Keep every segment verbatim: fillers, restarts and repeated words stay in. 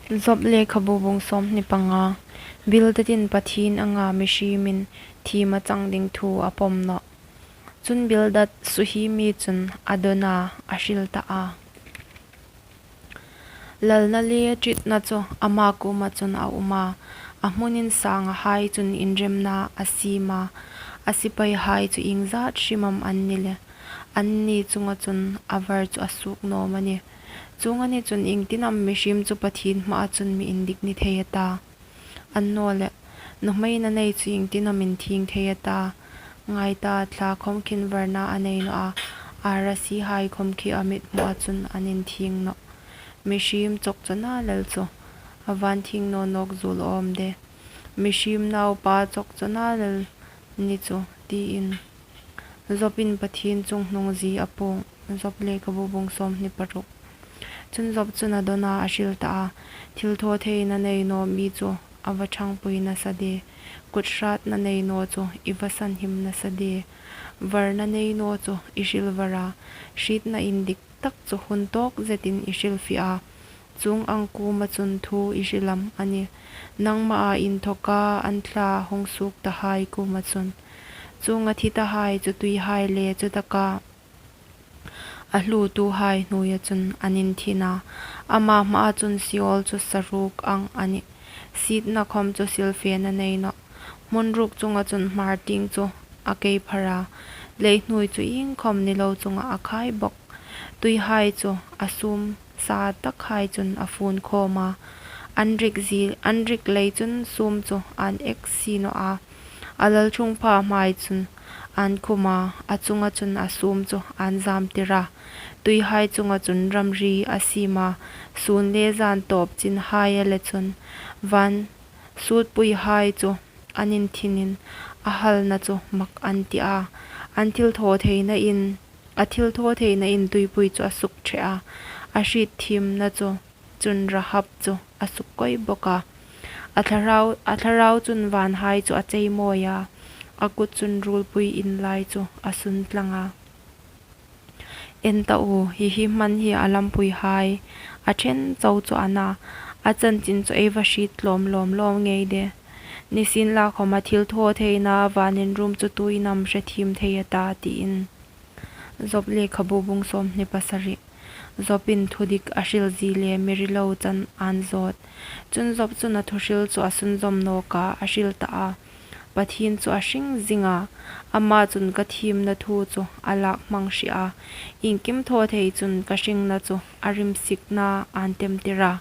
Job lekhabu bung sawmhni panga. Bildatin Pathien anga mihriemin thiem a chang ding thu a pawm nawh. Chun Bildad Suhi mi chun a dawn a, a hril ta a. Lalna le ṭitna chu ama kuoma chun a um a, a hmun insangahai chun inremna a siem a, a sipaihai chu iengzat hrim am an ni le, anni chunga chun a var chu a suok naw am a nih. Chuong a ni chun iengtin am mihriem chu Pathien hmaa chun mi indik ni thei a ta? Annawleh, nuhmeina nei chu iengtin am inthieng thei a ta? Ngai ta, thla khom khin varna a nei naw a, arasihai khom khi a mithmua chun an inthieng nawh. Mihriem chawk chawna lel chu a van thieng naw nawk zuol awm de. Mihriem naupa chawk chawna lel ni chu, tiin Jobin Pathien chunghnungzie a puong. Job lekhabu bung sawmhni paruk. Chun Job chun a dawn a, a hril ta a. Thilthawtheina nei naw mi chu a va ṭhangpui nasa de. Kut hratna nei naw chu i va sanhim nasa de. Varna nei naw chu i hril var a. Hrietna indik tak chu hun tawk zetin i hrilfie a. Chuong ang kuoma chun thu i hril am a nih? Nangmaa inthawka an thla hung suok tahai kuoma chun. Chuong a thi tahai chu tuihai le chutaka a hluotuhai hnuoia chun an inthin a. Ama hmaa chun Seol chu saruok ang a nih. Sietna khom chu silfena nei nawh. Hmun ruk chunga chun hmar tieng chu a kei phar a. Leihnuoi chu iengkhom ni lo chunga a khai bawk. Tuihai chu a sum sa takhai chun a fun khawm a. An rik zie, an rik lei chun sum chu an ek si naw a. A lalṭhungpha hmai chun an khum a, a chunga chun a sum chu an zamtir a. Tuihai chunga chun ramri a siem a, sun le zan tawp chinhai a le chun. Van sutpuihai chu an inthinin a halna chu mak an ti a. An thilthawtheina in, a thilthawtheina in tuipui chu a suk ṭhe a. A hriet thiemna chu chun Rahab chu a suk koi bawk a. A thlarau, a thlarau chun vanhai chu a chei mawi a. A kut chun ruolpui in lai chu a sun tlang a. En ta u, hi hi hman hi a lampuihai a ṭhen chau chu a na. A chanchin chu ei va hriet tlawm lawm lawm ngei de. Nisienlakhawm a thilthawtheina vanin rum chu tuin am hre thiem thei a ta, tiin. Job lekhabu bung sawmhni pasari. Jobin thudik a hrilzie le mi rilo chan an zawt. Chun Job chun a thuhril chu a sunzawm nawk a, a hril ta a. Pathien chu a hring zing a, ama chun ka thiemna thu chu a lak hmang hri a. Iengkim thaw thei chun ka hringna chu a rimsikna an temtir a.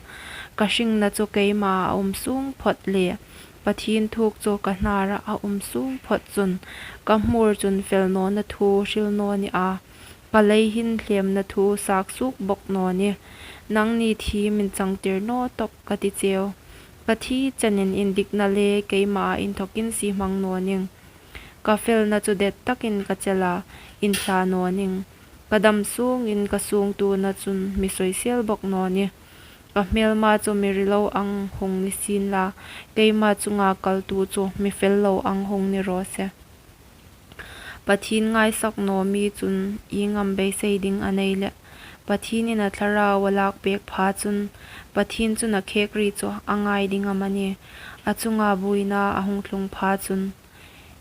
Ka hringna chu keima a um sung phawt le Pathien thuok chu ka hnara a um sung phawt chun ka hmur chun fel nawna thu hril naw ni a. Ka lei hin hlemna thu sak suok bawk naw ni. Nangni thi min changtir naw tawk ka ti cheu. Ka thi chenin indikna le keima inthawkin sie hmang naw ning. Ka felna chu det takin ka chel a, inthla naw ning. Ka dam sungin ka sungtuona chun mi soisel bawk naw ni. Ka hmelma chu mi rilo ang hung ni sien la, keima chunga kaltu chu mi fel lo ang hung ni raw se. Pathien ngaisak naw mi chun ieng am beisei ding a nei le? Pathienin a thlarau a lak pek pha chun, Pathien chun a khek ri chu a ngai ding am a ni? A chunga buoina a hung tlung pha chun,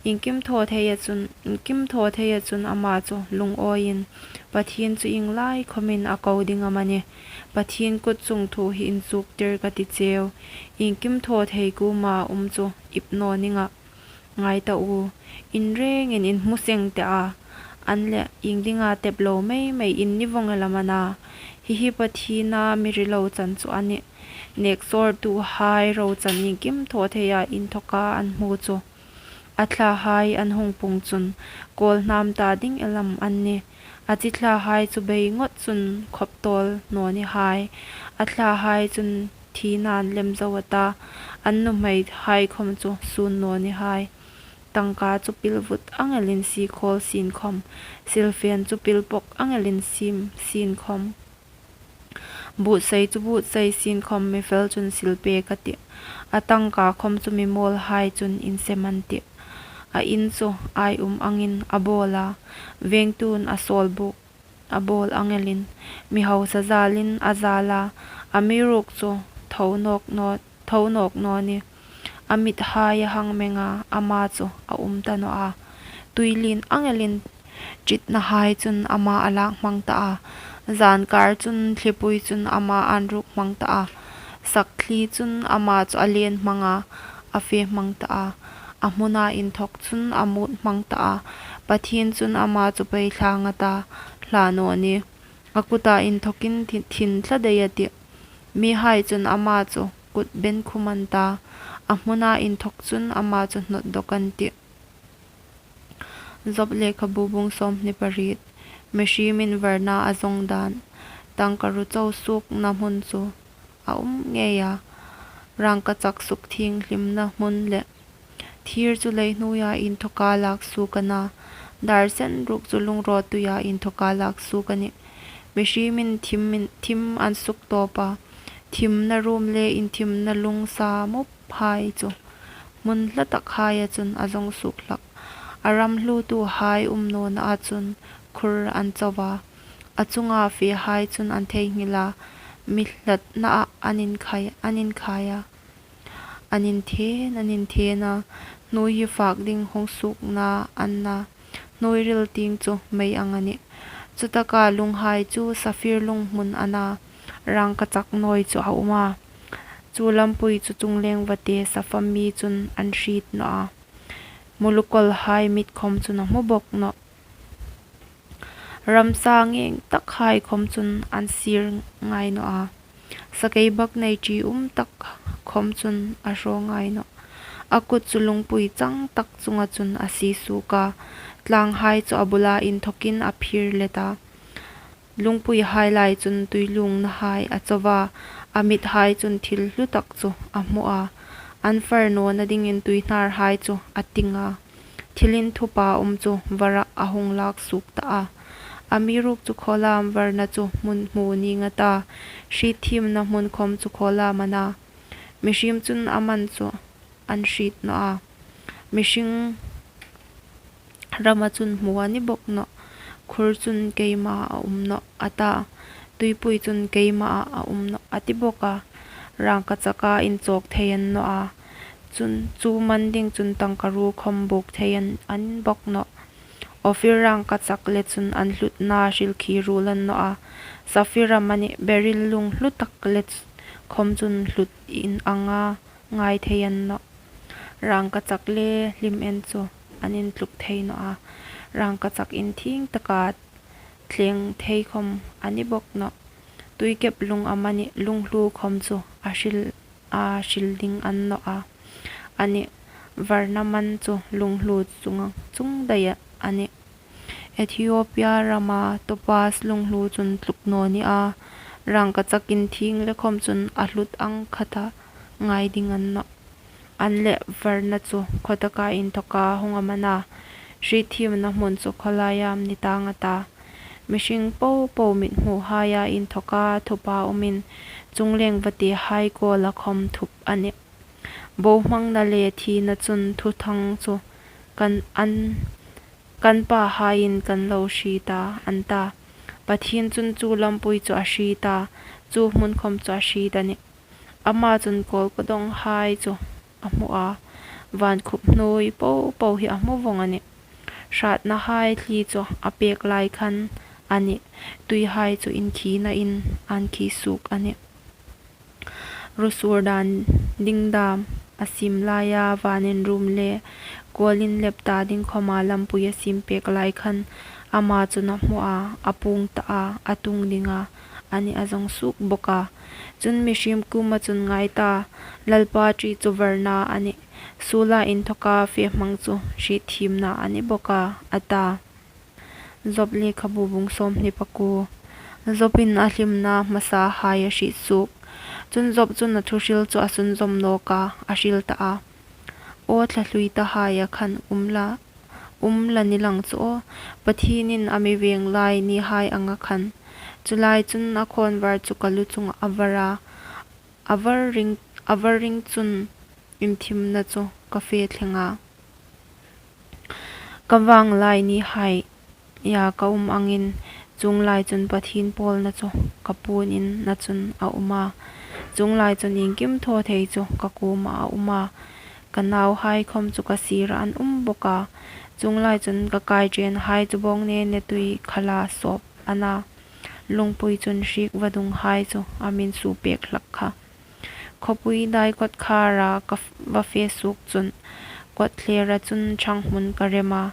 iengkim thaw theia chun, iengkim thaw theia chun ama chu lungawiin, Pathien chu ieng lai khawmin a ko ding am a ni? Pathien kut chungthu hi inchuktir ka ti cheu. Iengkim thaw thei kuoma um chu ip naw ning a. Ngai ta u, inrengin inhmu seng teh a, an le ieng dinga tep lo mei mei in ni vawng el am a na. Hi hi Pathiena mi rilo chan chu a nih. Nek sawrtuhai rochan iengkim thaw theia inthawka an hmu chu. A thlahai an hung pung chun kawlhnam ta ding el am an ni. A chi thlahai chu bei ngawt chun khawp tawl naw ni hai. A thlahai chun thi nan lem zo a ta. An nuhmeihai khawm chu sun naw ni hai. Tangka chu pil vut ang elin sie khawl sien khawm, silfen chu pil pawk ang elin sie sien khawm, buotsai chu buotsai sien khawm mi fel chun sil pek a tih. A tangka khawm chu mi mawlhai chun insem an tih. A in chu ai um angin a bawl a, vengtuin a sawl buk a bawl ang elin, mi hausa zalin a zal a, amiruokchu tho nawk naw, tho nawk naw ni. A mithai a hang meng a, ama chu a um ta naw a. Tuilien ang elin ṭitnahai chun ama a lak hmang ta a. Zankar chun thlipui chun ama an ruk hmang ta a. Sakthli chun ama chu a lien hmang a, a fe hmang ta a. A hmuna inthawk chun a mut hmang ta a. Pathien chun ama chu pei thlang a ta, hla naw ni. A kuta inthawkin thi-, thin thla dai a tih. Mihai chun ama chu kut ben khum an ta. A hmuna inthawk chun ama chu hnawt dawk an tih. Job lekhabu bung sawmhni pariet. Mihriemin varna a zawng dan. Tangkaruo chau suokna hmun chu a um ngei a. Rangkachak sukthienghlimna hmun le thir chu leihnuoia inthawka lak suok a na. Dar sen ruk chu lungrawttuia inthawka lak suok a nih. Mihriemin thim, thim an suktawp a. Thimna rum le inthimna lung sa mup hai chu hmun hla takhaia chun a zawng suok hlak. A ram hluotuhai um nawna a chun khur an chau a. A chunga fehai chun an theinghil a. Mi hlatna ah an inkhai, an inkhai a. An inthen, an inthen a. Hnuoi hi fak ding hung suokna an na. Hnuoi ril tieng chu mei ang a nih. Chutaka lunghai chu saphir lunghmun a na. Rangkachak nawi chu a um a. Chu lampui chu chungleng vate safa mi chun an hriet naw a. Mulukawlhai mit khom chun a hmu bawk nawh. Ramsa ngeng takhai khom chun an sir ngai naw a. Sakeibaknei ṭium tak khom chun a hraw ngai nawh. A kut chu lungpui chang tak chunga chun a sie suok a. Tlanghai chu a bula inthawkin a phir let a. Lungpuihai lai chun tuilungnahai a chau a, a mithai chun thil hlu tak chu a hmu a. An far nawna dingin tuihnarhai chu a ting a. Thil inthupa um chu varah a hung lak suok ta a. Amiruokchu khawlam varna chu hmun hmu ning a ta. Hriet thiemna hmun khom chu khawlam a na. Mihriem chun a man chu an hriet naw a. Mihring rama chun hmu a ni bawk nawh. Khur chun keima a um nawh a ta. Tuipui chun keima a um nawh a ti bawk a. Rangkachaka inchawk thei a ni naw a. Chun chu man ding chun tangkaruo khom buk thei a ni, a ni bawk nawh. Ophir rangkachak le chun an hlutna hrilkhie ruol a ni naw a. Saphir amanih beryl lung hlu tak le ch-, khom chun hlut in anga ngai thei a ni nawh. Rangkachak le hlim en chu an intluk thei naw a. Rangkachak inthieng taka thleng thei khom a ni bawk nawh. Tuikep lung amanih lunghlu khom chu a hril, a hril ding a ni naw a. Anih, varna man chu lunghlu chunga, chung daia a nih. Ethiopia rama topaz lunghlu chun tluk naw ni a. Rangkachak inthieng le khom chun a hlut ang khata ngai ding a ni nawh. An le varna chu khawtaka inthawka hung am a na. Hriet thiemna hmun chu khawlaia am ni tang a ta. Mihring popo mithmuhaia inthawka thupa umin chungleng vatehai kuoma khom thup a nih. Bohmangna le thina chun thuthang chu kan an, kan pahaiin kan lo hriet a, an ta. Pathien chun chu lampui chu a hriet a, chu hmun khom chu a hriet a nih. Ama chun kawlkawdawnghai chu a hmu a, van khup hnuoi popo hi a hmu vawng a nih. Hratnahai thli chu a pek lai khan a nih, tuihai chu inkhinain an khi suok a nih. Ruosur dan ding dam a siem laia vanin rum le kuolin lep ta ding khoma lampui a siem pek lai khan ama chun a hmu a, a puong ta a, a tung ding a, a nih a zawng suok bawk a. Chun mihriem kuoma chun ngai ta, Lalpa ṭi chu varna a nih, suola inthawka fe hmang chu hriet thiemna a ni bawk a, a ta. Job lekhabu bung sawmhni pakuo. Jobin a hlimna hmasahai a hriet suok. Chun Job chun a thuhril chu a sunzawm nawk a, a hril ta a. Aw thla hlui tahaia khan um la, um la ni lang chu aw, Pathienin a mi veng lai nihai anga khan. Chu lai chun a khawnvar chu ka lu chungah a var a, a var ring, a var ring chun inthimna chu ka fe thleng a. Ka vang lai nihaia ka um angin, chuong lai chun Pathien pawlna chu ka puon inah chun a um a. Chuong lai chun iengkim thaw thei chu ka kuomah a um a, ka nauhai khawm chu ka sira an um bawk a. Chuong lai chun ka kaiṭenhai chu bawnghnene tui khala sawp a na, lungpui chun hriek vadunghai chu a mi insuo pek hlak kha. Khawpui dai kawtkhara ka f-, va fe suok chun kawthlera chun ṭhang hmun ka rem a.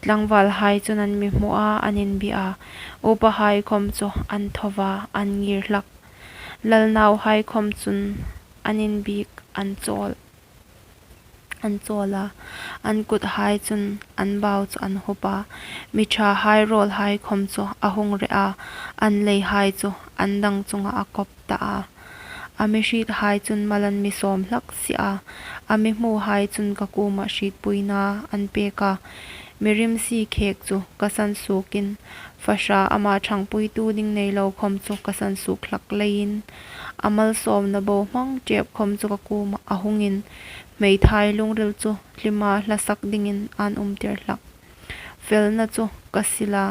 Tlangvalhai chun an mi hmu a, an inbie a. Upahai khawm chu an tho va, an ngir hlak. Lal nauhai khawm chun an inbiek, an chawl, an chawl a. An kuthai chun an bau chu an hup a. Mi ṭhahai rawlhai khawm chu a hung reh a. An leihai chu an dang chunga a kawp ta a. A mi hriethai chun mal an mi sawm hlak si a. A mi hmuhai chun ka kuomah hrietpuina an pek a. Mi rimsi khek chu ka sansuokin, fahra ama ṭhangpuitu ding nei lo khawm chu ka sansuok hlak leiin, a malsawmna bohmang ṭep khawm chu ka kuomah a hungin, hmeithai lungril chu hlima hlasak dingin an um tir hlak. Felna chu ka sil a,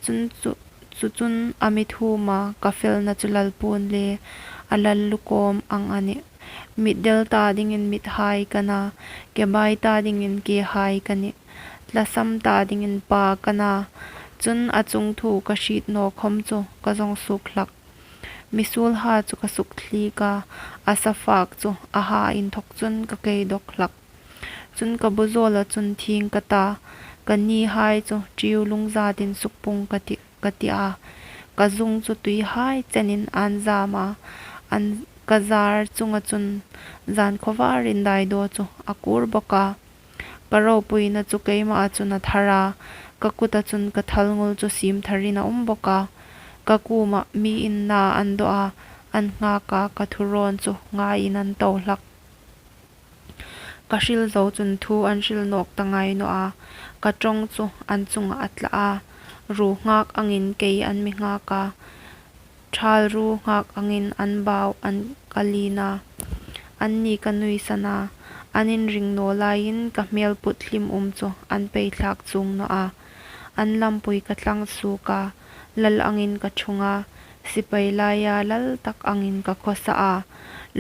chun chu, chu chun a mi thum a, ka felna chu lal puon le a lal lukawm ang a nih. Mitdel ta dingin mithai ka na, kebai ta dingin kehai ka nih. Tlasam ta dingin pa ka na, chun a chungthu ka hriet naw khawm chu ka zawng suok hlak. Misuolha chu ka sukthliek a, a safak chu a ha inthawk chun ka kei dawk hlak. Chun ka bu zawla chun thieng ka ta, ka nihai chu ṭiu lungzatin sukpung ka ti, ka ti a. Ka zung chu tuihai chenin an zam a, an, ka zar chunga chun zan khawvarin daidaw chu a kur bawk a. Ka ropuina chu keimaa chun a thar a, ka kuta chun ka thalngul chu siem tharin a um bawk a. Ka kuomah mi inna an daw a, an nghak a, ka thurawn chu ngaiin an to hlak. Ka hril zo chun thu an hril nawk ta ngai naw a, ka ṭawng chu an chunga a tla a. Ru nghak angin kei an mi nghak a, ṭhal ru nghak angin an bau an ka lien a. Anni ka nuisan a, an inring naw laiin ka hmel put hlim um chu an pei thlak chuong naw a. An lampui ka tlang suok a, lal angin ka ṭhung a, sipai laia lal tak angin ka khawsa a,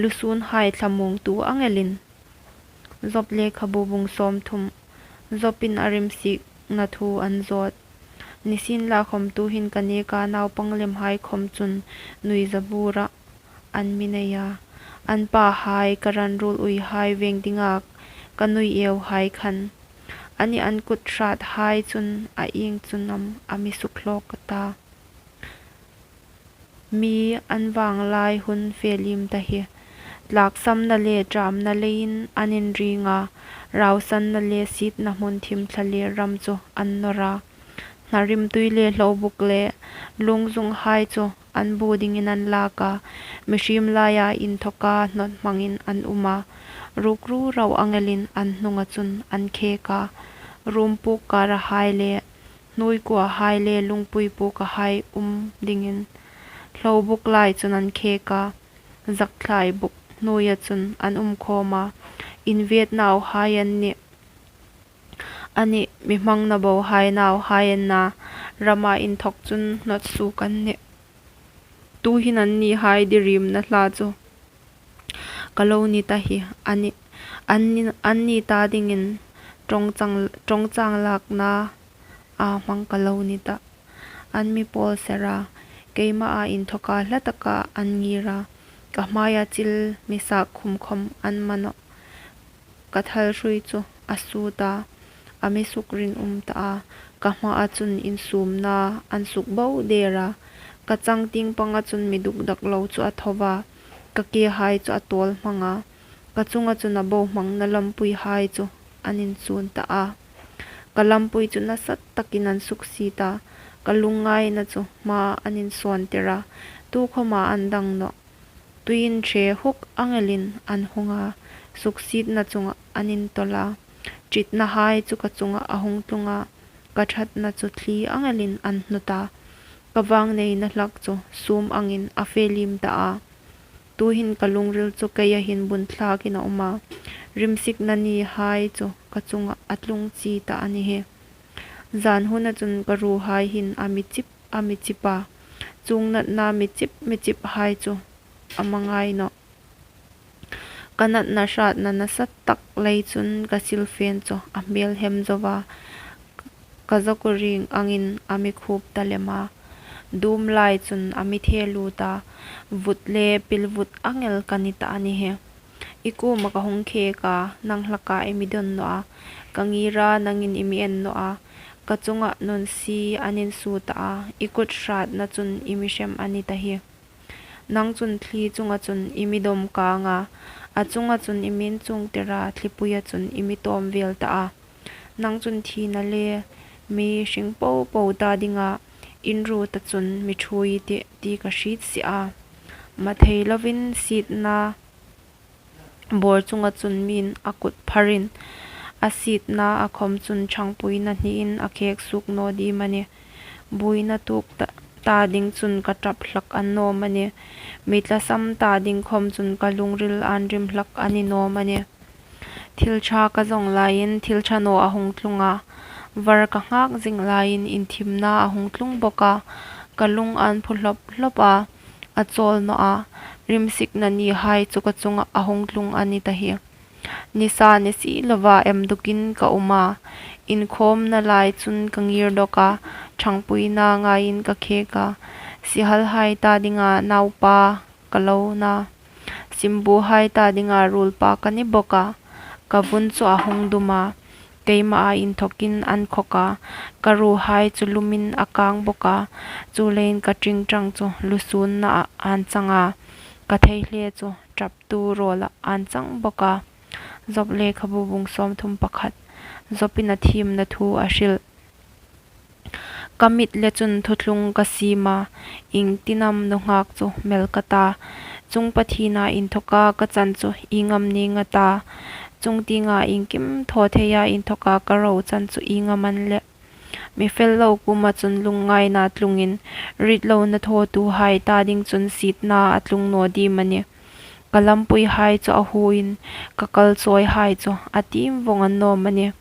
lusunhai thlamuongtu ang elin. Job lekhabu bung sawmthum. Jobin a rimsikna thu an zawt. Nisienla khawm tuhin ka neka naupang lemhai khawm chun nuizabura an mi nei a. An pahai ka ran ruol uihai veng dinga ka nui euhai khan. Ani an kut hrathai chun a ieng chun am a mi sukhlawk ta. Mi an vang lai hun fe liem ta hi. Tlaksamna le ṭamna leiin an inring a, rausanna le sietna hmun thim thla le ram chu an nawr a. Hnarimtui le hlobuk le lungzunghai chu an bu dingin an lak a, mihriem laia inthawka hnawt hmangin an um a, rukru rau ang elin an hnunga chun an khek a, rumpuk karahai le hnuoi kuahai le lungpui pukahai um dingin hlobuk lai chun an khek a, zakthlai buk hnuoia chun an um khawm a, invet nauhai an nih. Ani mi hmangna bohai nauhai an na, rama inthawk chun hnawt suok an nih. Tuhin annihai diriemna hla chu ka lo ni ta hi, ani, anni, anni ta dingin ṭawngchang, ṭawngchang lakna a hmang ka lo ni ta. An mi pawl ser a, keimaa inthawka hla taka an ngir a, ka hmaia chil mi sak khum khawm an man nawh. Ka thal hrui chu a sut a, a mi sukrinum ta a, ka hmaa chun insumna an suk bo der a, ka changtieng panga chun mi dukdak lo chu a tho va, ka kehai chu a tawl hmang a, ka chunga chun a bohmangna lampuihai chu an inchun ta a. Ka lampui chu nasa takin an suksiet a, ka lungngaina chu hmaa an insawntir a, tukhawma an dang nawh. Tuiin ṭhe huk ang elin an hung a, suksietna chunga an intawl a. Ṭitnahai chu ka chunga a hung tlung a, ka ṭhatna chu thli ang elin an hnut a. Ka vangneina hlak chu sum angin a fe liem ta a. Tuhin ka lungril chu keia hin bun thlakin a um a, rimsikna nihai chu ka chunga a tlung chi ta a ni hi. Zan huna chun ka ruhai hin a mi chip, a mi chip a, chuong natna mi chip, mi chiphai chu a hmangai nawh. Ka natna hratna nasa tak lei chun ka silfen chu a hmel hem zo va, ka zakuo ring angin a mi khup ta lem a. Dum lai chun a mi the lut a, vut le pilvut angel ka ni ta a ni hi. I kuoma ka hung khek a, nang hlaka i mi don naw a, ka ngir a, nangin i mi en naw a, ka chunga nun si an insu ta a, i kut hratna chun i mi hrem a ni ta hi. Nang chun thli chunga chun i mi dawm kang a, a chunga chun i mi inchungtir a, thlipuia chun i mi tawm vel ta a. Nang chun thina le mi hring po po ta dinga, in ru ta chun mi ṭhuoi tih ti ka hriet si a. Mathei lovin sietna bawr chunga chun mi'n a kut pharin, a sietna a khawm chun ṭhangpuina hniin a khek suok naw ding am a nih? Buoina tuok ta, ta ding chun ka ṭap hlak annawm a nih. Mi tlasam ta ding khawm chun ka lungril an rim hlak a ni nawm a nih. Thil ṭha ka zawng laiin thil ṭha naw a hung tlung a, var ka nghak zing laiin inthimna a hung tlung bawk a, ka lung an phu hlawp hlawp a, a chawl naw a, rimsikna nihai chu ka chunga a hung tlung a ni ta hi. Nisa ni si lova em dukin ka um a, inkhawmna lai chun ka ngir dawk a, ṭhangpuina ngaiin ka khek a, sihalhai ta dinga naupa ka lo na, simbuhai ta dinga ruolpa ka ni bawk a, ka vun chu a hung dum a, keimaa inthokin an khawk a, ka ruhai chu lumin a kang bawk a, chuleiin ka ṭingṭang chu lusunna ah an chang a, ka theihle chu ṭaptu rawlah an chang bawk a. Job lekhabu bung sawmthum pakhat. Jobin a thiemna thu a hril. Ka mit le chun thuthlung ka siem a, iengtin am nunghak chu mel ka ta? Chung Pathiena inthoka ka chan chu ieng am ning a ta? Chung tienga iengkim thaw theia inthoka ka ro chan chu ieng am a ni leh? Mi fel lo kuoma chun lungngaina tlungin, rit lona thawtuhai ta ding chun sietna a tlung naw ding am a nih? Ka lampuihai chu a huoin, ka kal chawihai chu a tiem vawng annawm a nih.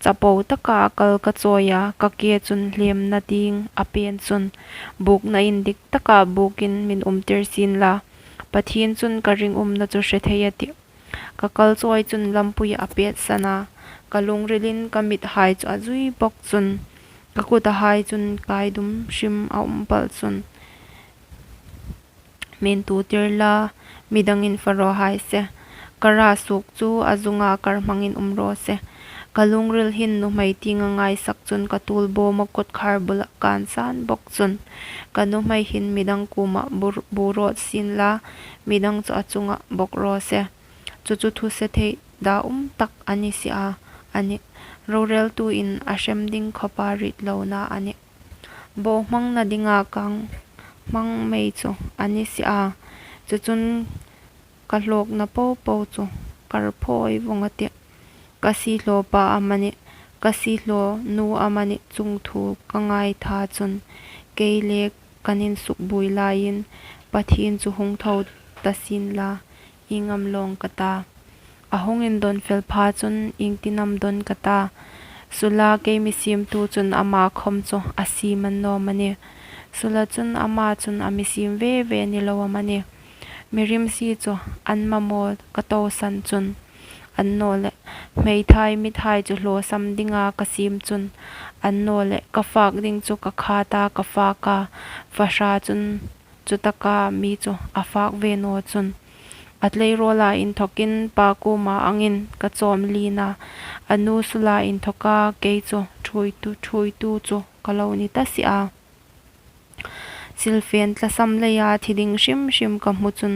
Chapo taka a kal ka chawi a, ka ke chun hlemna tieng a pên chun, bukna indik taka bukin min umtir sien la, Pathien chun ka ringumna chu hre thei a tih. Ka kal chawi chun lampui a pêtsan a, ka lungrilin ka mithai chu a zui bawk chun, ka kutahai chun kai dum hrim a um pal chun, min tutir la, midangin fa raw hai se. Ka ra suok chu a zunga kar hmangin um raw se. Ka lungril hin nuhmei tienga ngaisak chun ka tuolbawma kotkhar bula kan san bawk chun, ka nuhmei hin midang kuoma bu, bu rawt sien la, midang chu a chunga bawk raw se. Chu chu thu se thei da um tak a ni si a, a nih. Roreltuin a hrem ding khawpa rit lona a nih. Bohmangna dinga kang hmang mei chu a ni si a. Chu chun ka hlawkna po po chu kar phawi vawng a tih. Ka siehlaw pa amanih, ka siehlaw nu amanih chung thu ka ngaitha chun, kei le kan insukbuoi laiin Pathien chu hung tho ta sien la, ieng am lawng ka ta? A hung indawn fel pha chun iengtin am dawn ka ta? Sula kei mi siemtu chun ama khawm chu a siem annawm a nih. Sula chun ama chun a mi siem ve ve ni lo am a nih? Mi rimsi chu an mamaw ka tosan chun, annawleh, hmeithai mithai chu hlawsam dinga ka siem chun, annawleh, ka fak ding chu ka khata ka fak a, fahra chun chutaka mi chu a fak ve naw chun, a tleirawla inthokin pa kuoma angin ka chawm lien a, a nu Sula inthoka kei chu ṭhuoitu, ṭhuoitu chu ka lo ni ta si a. Silfen tlasam leia thi ding hrim hrim ka hmu chun,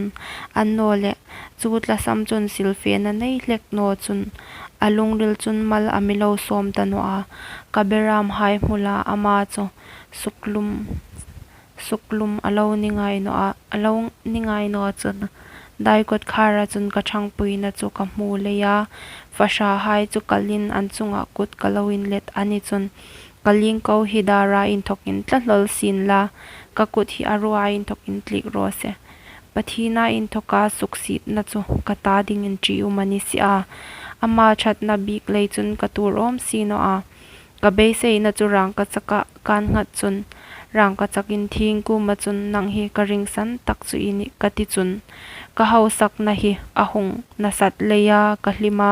annawleh, chu tlasam chun silfen a nei hlek naw chun, a lungril chun mal a mi lo sawm ta naw a, ka beramhai hmu la ama chu suklum, suklum a lo ni ngai naw a, a lo ni ngai naw chun, dai kotkhara chun ka ṭhangpuina chu ka hmu leia, fahrahai chu kalin an chunga kut ka lo inlet a ni chun, ka lingko hi dara inthokin tla hlawl sien la, ka kut hi a rua inthokin tliek raw se. Pathiena inthoka suksietna chu ka ta dingin ṭium a ni si a, ama ṭhatna bik lei chun ka tuor awm si naw a, ka beiseina chu rangkachaka kan nghat chun, rangkachak inthieng kuoma chun, "Nang hi ka ringsan tak chu i nih," ka ti chun, ka hausakna hi a hung nasat leia ka hlim a,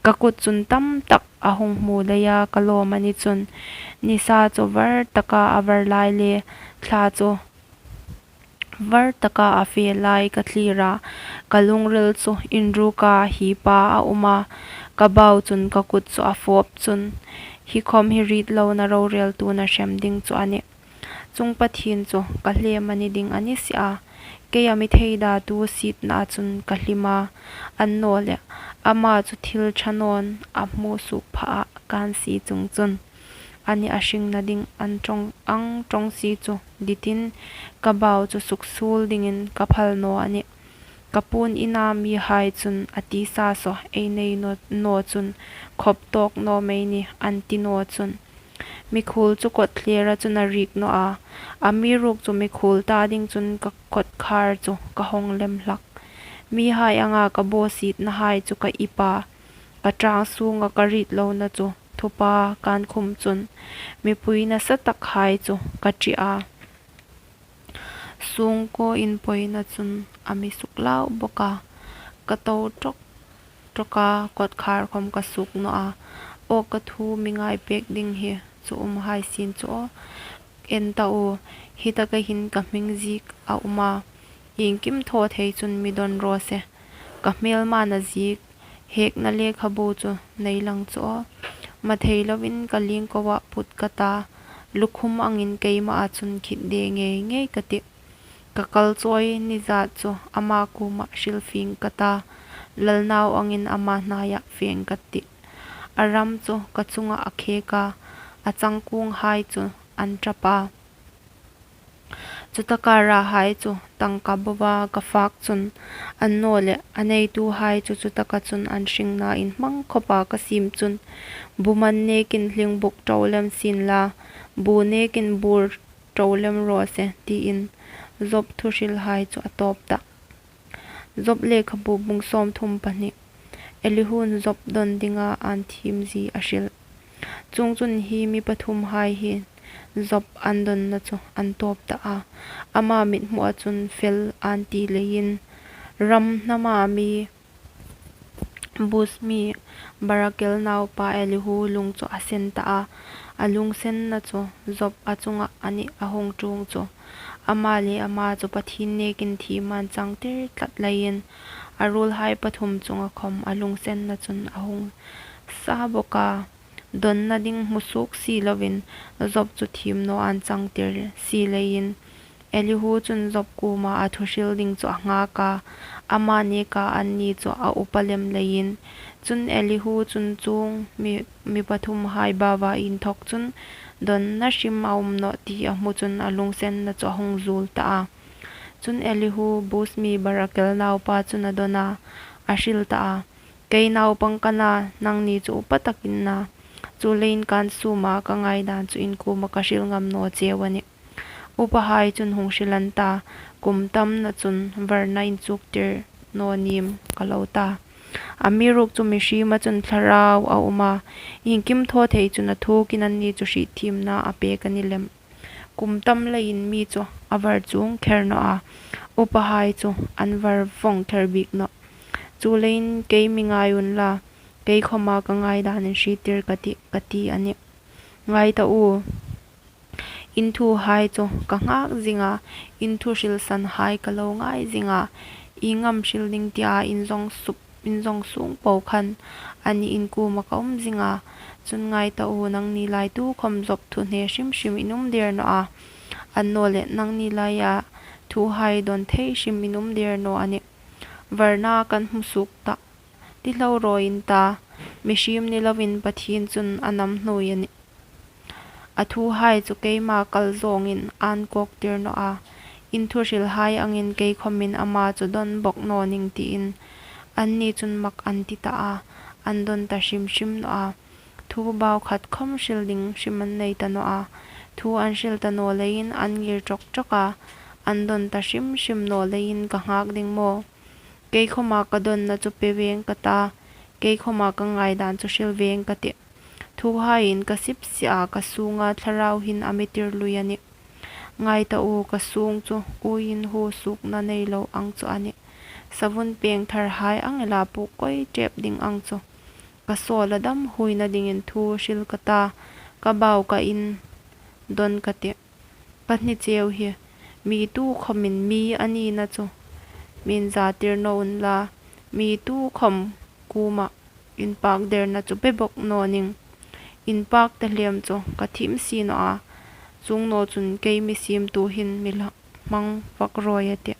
ka kut chun tam tak a hung hmu leia ka lawm a ni chun, nisa chu var taka a var lai le thla chu var taka a fe lai ka thlir a, ka lungril chu inruka hipa a um a, ka bau chun ka kut chu a fawp chun, hi khom hi ritlona roreltu na hrem ding chu a nih. Chung Pathien chu ka hlem a ni ding a ni si a, keia mi theidatu sietnaa chun ka hlim a, annawleh ama chu thil ṭha nawn a hmu suok pha a, kan si chung chun a ni a hringna ding an ṭawng, ang ṭawng si chu ditin ka bau chu suksuol dingin ka phal naw a nih. Ka puon ina mihai chun a tisa saw ei nei naw, naw chun khop tawk naw mei ni an ti naw chun. Mikhuol chu kawtthler a chun a rik naw a, amiruokchu mikhuol ta ding chun ka kawtkhar chu ka hawng lem hlak. Mihai anga ka bawsietnahai chu ka ip a, ka ṭang sunga ka ritlona chu thupa kan khum chun mipui nasa takhai chu ka ṭi a. Sungkuo inpawina chun a mi suklau bawk a, ka to ṭawk ṭawk a, kawtkhar khom ka suok naw a. Aw ka thu mi ngai pek ding hi chu um hai sien chu aw. En ta u, hi taka hin ka hming ziek a um a, iengkim thaw thei chun mi dawn raw se. Ka hmelma na ziek, hekna lekhabu chu nei lang chu aw. Ma thei lovin ka lingkoa put ka ta, lukhum angin keimaa chun khit de ngei ngei ka tih. Ka kal chawi ni zat chu ama kuoma hril fing ka ta, lalnau angin ama hnaia feng ka tih. A ram chu ka chunga a khek a, a changkunghai chu an ṭap a. Chutaka rahai chu tangka boa ka fak chun, annawleh a neituhai chu chutaka chun an hringna inhmang khawpa ka siem chun, bu man nekin hlingbuk ṭo lem sien la, bu nekin bur ṭo lem raw se, tiin Job thuhrilhai chu a tawp ta. Job lekhabu bung sawmthum pahni. Elihun Job dawn dinga an thiem zie a hril. Chuongchun hi mi pathumhai hin Job an dawnna chu an tawp ta a. Ama mithmua chun fel an ti leiin, ram hnama mi Buz mi Barakel naupa Elihu lung chu a sen ta a. A lungsenna chu Job a chunga a nih a hung ṭung chu. Ama le ama chu Pathien nekin thiem an changtir tlat leiin, a ruolhai pathum chunga khom a lungsenna chun a hung sa bawk a. Dawnna ding hmu suok si lovin Job chu thiem naw an changtir si leiin, Elihu chun Job kuoma a thuhril ding chu a nghak a, ama neka anni chu a upa lem leiin. Chun Elihu chun chuong mi, mi pathumhai baua inthawk chun dawnna hrim a um nawh ti a hmu chun a lungsenna chu a hung zuol ta a. Chun Elihu Buz mi Barakel naupa chun a dawn a, a hril ta a. Kei naupang ka na, nangni chu upa tak in na. Chuleiin kan suma ka ngaidan chu in kuoma ka hril ngam naw cheu a nih. Upahai chun hung hril an ta, kum tamna chun varna inchuktir naw nim ka lo ta. Amiruokchu mihriema chun thlarau a um a, iengkim thaw thei chun a thukin anni chu hrietthiemna a pek a ni lem. Kum tam leiin mi chu a var chuong kher naw a, upahai chu an var vawng kher bik nawh. Chuleiin kei mi ngai unla, kei khoma ka ngaidan in hriettir ka tih, ka ti a nih. Ngai ta u, in thuhai chu ka nghak zing a, in thuhrilsanhai ka lo ngai zing a, ieng am hril ding tia in zawng sup, in zawng sung po khan, anni in kuoma ka um zing a. Chun ngai ta u, nangni lai tu khom Job thu hne hrim hrim in um der naw a, annawleh nangni laia thuhai dawn thei hrim in um der naw a nih. Varna kan hmu suok ta, ti hlau raw in ta, mihriem ni lovin Pathien chun a nam hnuoi a nih. A thuhai chu keima kal zawngin an kawktir naw a, in thuhrilhai angin kei khomin ama chu dawn bawk naw ning tiin, anni chun mak an ti ta a, an dawn ta hrim hrim naw a. Thu bau khat khom hril ding hrim an nei ta naw a, thu an hril ta naw leiin an ngir ṭawk ṭawk a, an dawn ta hrim hrim naw leiin ka nghak ding maw? Kei khoma ka dawnna chu pe veng ka ta, kei khoma ka ngaidan chu hril veng ka tih. Thuhaiin ka sip si a, ka sunga thlarau hin a mi tir lui a nih. Ngai ta u, ka sûng chu uiin husuokna nei lo ang chu a nih. Savun pêng tharhai ang ela pûk koi ṭêp ding ang chu. Ka sâwl a dam huoina dingin thu hril ka ta, ka bau ka indawn ka tih. Ka hni cheu hi, mi tukhawmin mi a nina chu mi inzatir naw unla, mi tukhawm kuomah inpâk derna chu pe bawk naw ning. Inpâk ta hlêm chu ka thiem si naw a, chuong naw chun kei mi siemtu hin mi hmang vak rawi a tih.